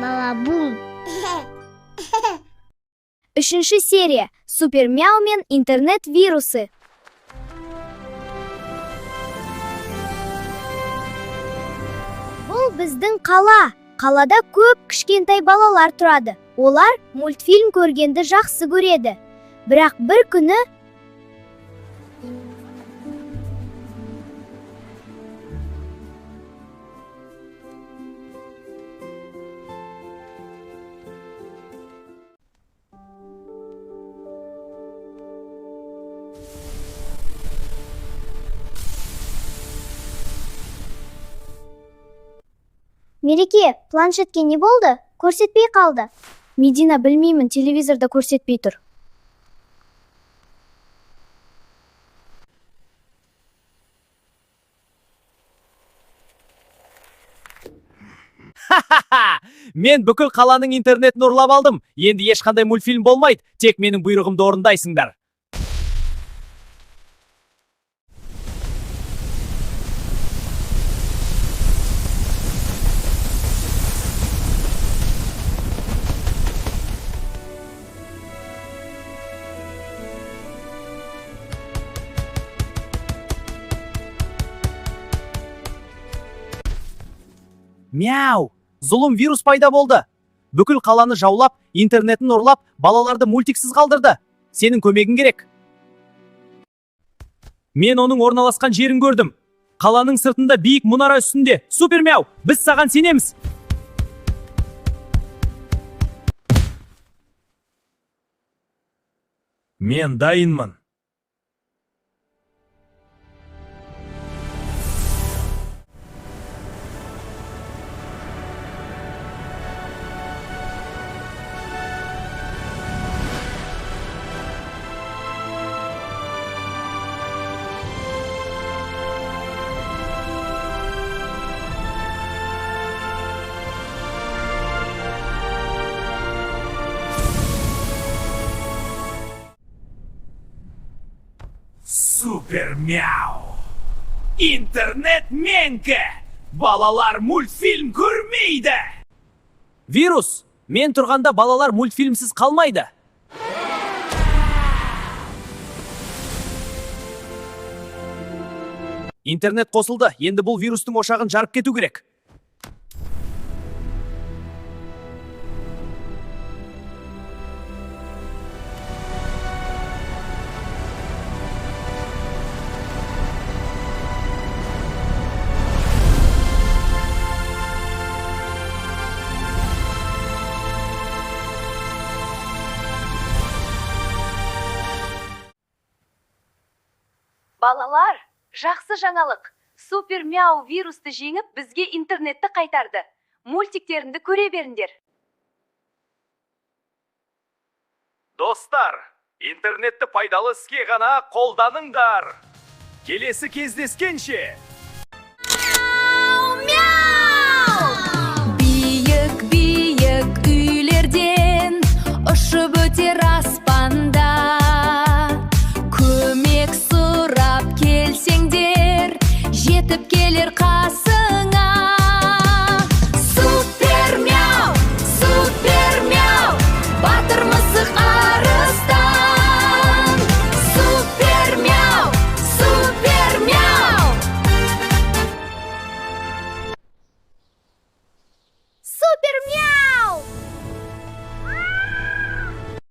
Балабум. Үшінші серия. Супер Мяу мен интернет вирусы. Бұл біздің қала. Қалада көп кішкентай балалар тұрады. Олар мультфильм көргенді жақсы көреді. Бірақ бір күні Мереке, планшетке не болды? Көрсетпей қалды. Медина, білмеймін, телевизорда көрсетпей тұр. Ха-ха! Мен бүкіл қаланың интернетін ұрлап алдым. Енді ешқандай мультфильм болмайды. Тек менің бұйрығымды орындайсыңдар. Мяу! Зұлым вирус пайда болды. Бүкіл қаланы жаулап, интернетін ұрлап, балаларды мультиксіз қалдырды. Сенің көмегің керек. Мен оның орналасқан жерін көрдім. Қаланың сыртында биік мұнара үстінде. Супер Мяу, біз саған сенеміз. Мен дайынмын. Супер Мяу. Интернет менікі. Балалар мультфильм көрмейді. Вирус, мен тұрғанда балалар мультфильмсіз қалмайды. Интернет қосылды. Енді бұл вирустың ошағын жарып кету керек. Балалар, жақсы жаңалық. Супер Мяу вирусты жеңіп, бізге интернетті қайтарды. Мультиктеріңді көре беріңдер. Достар, интернетті пайдалы іске ғана қолданыңдар. Келесі кездескенше.